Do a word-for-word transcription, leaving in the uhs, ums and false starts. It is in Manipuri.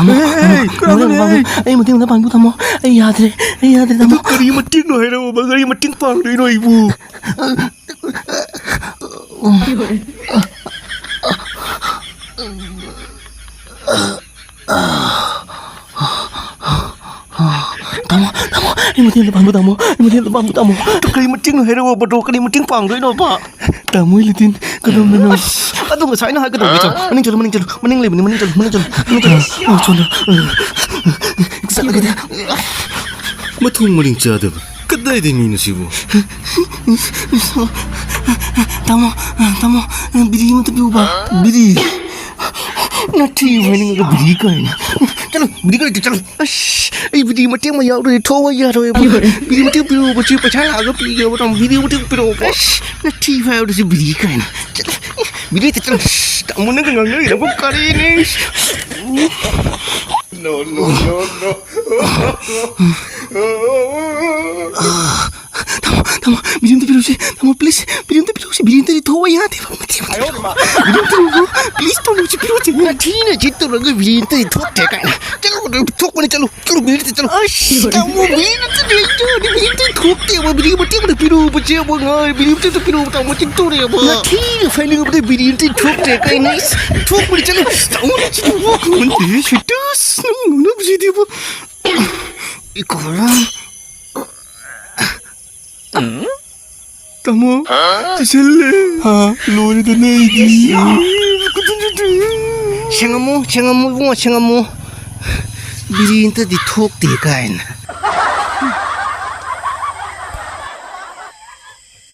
ꯇꯥꯃꯣ, ꯑꯩ ꯃꯇꯦꯡ ꯑꯝꯇ ꯄꯥꯡꯕꯤꯌꯨ, ꯇꯥꯃꯣ꯫ ꯑꯩ ꯌꯥꯗ꯭ꯔꯦ, ꯑꯩ ꯌꯥꯗ꯭ꯔꯦ, ꯇꯥꯃꯣ꯫ ꯑꯗꯨ ꯀꯔꯤ ꯃꯇꯦꯡꯅꯣ ꯍꯥꯏꯔꯛꯑꯣꯕ? ꯀꯔꯤ ꯃꯇꯦꯡ ꯄꯥꯡꯗꯣꯏꯅꯣ ꯑꯩꯕꯨ? ꯇꯥꯃꯣ, ꯇꯥꯃꯣ, ꯑꯩ ꯃꯇꯦꯡ ꯑꯝꯇ ꯄꯥꯡꯕꯤꯌꯨ, ꯇꯥꯃꯣ꯫ ꯑꯩ ꯃꯇꯦꯡ ꯑꯝꯇ ꯄꯥꯡꯕꯤꯌꯨ, ꯇꯥꯃꯣ꯫ ꯑꯗꯨ ꯀꯔꯤ ꯃꯇꯦꯡꯅꯣ ꯍꯥꯏꯔꯛꯑꯣꯕ? ꯑꯗꯣ ꯀꯔꯤ ꯃꯇꯦꯡ ꯄꯥꯡꯗꯣꯏꯅꯣꯕ? ꯇꯥꯃꯣ ꯏꯂꯤꯇꯤꯟ, ꯀꯗꯣꯝꯗꯅꯣ? ꯑꯁ, ꯑꯗꯨ ꯉꯁꯥꯏꯅ ꯍꯥꯏꯒꯗꯧꯕ꯫ ꯆꯠꯂꯣ, ꯃꯅꯤꯡ ꯆꯠꯂꯣ, ꯃꯅꯤꯡ ꯆꯠꯂꯣ, ꯃꯅꯤꯡ ꯂꯩꯕꯅꯤ, ꯃꯅꯤꯡ ꯆꯠꯂꯣ, ꯃꯅꯤꯡ ꯆꯠꯂꯣ, ꯃꯅꯤꯡ ꯆꯠꯂꯣ꯫ ꯑ, ꯁꯣꯝꯗ꯫ ꯆꯠꯂꯒꯦꯗ꯫ ꯃꯊꯣꯡ ꯃꯔꯤꯡ ꯆꯥꯗꯕ꯫ ꯀꯗꯥꯏꯗꯩ ꯃꯤꯅꯣ ꯁꯤꯕꯨ? ꯇꯥꯃꯣ, ꯇꯥꯃꯣ, ꯕꯤꯔꯤ ꯑꯃꯇ ꯄꯤꯌꯨꯕ꯫ ꯕꯤꯔꯤ? ꯅꯊꯤ ꯐꯥꯏꯅꯤꯡꯉꯒ ꯕꯤꯔꯤ ꯀꯥꯏꯅ꯫ ꯆꯠꯂꯣ, ꯕꯤꯔꯤ ꯀꯥꯏꯗ ꯆꯠꯂꯣ꯫ ꯑꯁ, ꯑꯩ ꯕꯤꯔꯤ ꯃꯇꯦꯛ ꯑꯃ ꯌꯥꯎꯗ꯭ꯔꯗꯤ ꯊꯣꯛꯑꯣ ꯌꯥꯔꯣꯏꯕ꯫ ꯕꯤꯔꯤ ꯃꯇꯦꯛ ꯄꯤꯔꯛꯑꯣꯕ, ꯁꯤ ꯄꯩꯁꯥ ꯂꯥꯛꯑꯒ ꯄꯤꯒꯦꯕ, ꯇꯥꯃꯣ꯫ ꯕꯤꯔꯤ ꯃꯇꯦꯛ ꯄꯤꯔꯛꯑꯣꯕ꯫ ꯑꯁ, ꯅꯊꯤ ꯐꯥꯏꯕꯗ ꯁꯤ ꯕꯤꯔꯤ ꯀꯥꯏꯅ꯫ ꯆꯠꯂꯣ, ꯕꯤꯔꯤ ꯇ ꯆꯠꯂꯣ꯫ ꯑꯁ, ꯇꯥꯃꯣ, ꯅꯪꯒ ꯉꯥꯡꯅꯔꯤꯗꯨꯕꯨ ꯀꯔꯤꯅꯤ? No, no, no, no. ꯇꯥꯃꯣ, ꯇꯥꯃꯣ, ꯕꯤꯔꯤ ꯑꯝꯇ ꯄꯤꯔꯛꯎꯁꯦ꯫ ꯇꯥꯃꯣ, please, ꯕꯤꯔꯤ ꯑꯝꯇ ꯄꯤꯔꯛꯎꯁꯦ꯫ ꯕꯤꯔꯤ ꯑꯝꯇꯗꯤ ꯊꯣꯛꯑꯣ ꯌꯥꯗꯦꯕ꯫ ꯃꯇꯦꯛ, ꯃꯇꯦꯛ꯫ ꯕꯤꯔꯤ ꯑꯝꯇ ꯄꯤꯔꯛꯎ꯫ Please, ꯇꯥꯃꯣ, ꯁꯤ ꯄꯤꯔꯛꯎꯁꯦ꯫ ꯅꯊꯤꯅ ꯆꯤꯠꯇꯧꯔꯒ ꯕꯤꯔꯤ ꯑꯝꯇꯗꯤ ꯊꯣꯛꯇꯦ ꯀꯥꯏꯅ꯫ ꯆꯠꯂꯣ, ꯊꯣꯛꯄꯅꯤ, ꯆꯠꯂꯣ꯫ ꯆꯠꯂꯣ, ꯕꯤꯔꯤ ꯑꯝꯇ ꯆꯠꯂꯣ꯫ ꯑꯁ, ꯇꯥꯃꯣ, ꯕꯤꯔꯤ ꯑꯝꯇ ꯂꯩꯇ꯭ꯔꯗꯤ ꯕꯤꯔꯤ ꯑꯝꯇ ꯊꯣꯛꯇꯦꯕ꯫ ꯕꯤꯔꯤ ꯃꯇꯦꯛ ꯑꯝꯇ ꯄꯤꯔꯛꯎꯕ, ꯆꯦꯕ ꯉꯥꯏ꯫ ꯕꯤꯔꯤ ꯑꯝꯇ ꯄꯤꯔꯛꯎꯕ, ꯇꯥꯃꯣ, ꯆꯤꯠꯇꯧꯔꯦꯕ꯫ ꯅꯊꯤꯅ ꯐꯥꯏꯅꯤꯡꯉꯕꯗ ꯕꯤꯔꯤ ꯑꯝꯇ ꯊꯣꯛꯇꯦ ꯀꯥꯏꯅ꯫ ꯊꯣꯛꯄꯅꯤ, ꯆꯠꯂꯣ꯫ ꯇꯥꯃꯣ, ꯆꯤꯠꯇꯧꯕ꯫ ꯃꯟꯗꯦ, ꯁꯤꯠꯇꯁ, ꯅꯪ ꯉꯥꯡꯅꯕꯁꯤꯗꯤꯕ꯫ ꯏꯀꯣꯂꯥ꯫ ꯇꯥꯃꯣ, ꯆꯤꯁꯤꯜꯂꯦ꯫ ꯍꯥ? ꯂꯣꯏꯔꯦꯗꯅ ꯑꯩꯗꯤ꯫ ꯁꯦꯡꯉꯝꯃꯨ, ꯁꯦꯡꯉꯝꯃꯨ, ꯏꯕꯨꯡꯉꯣ, ꯁꯦꯡꯉꯝꯃꯨ꯫ ꯕꯤꯔꯤ ꯑꯝꯇꯗꯤ ꯊꯣꯛꯇꯦ ꯀꯥꯏꯅ꯫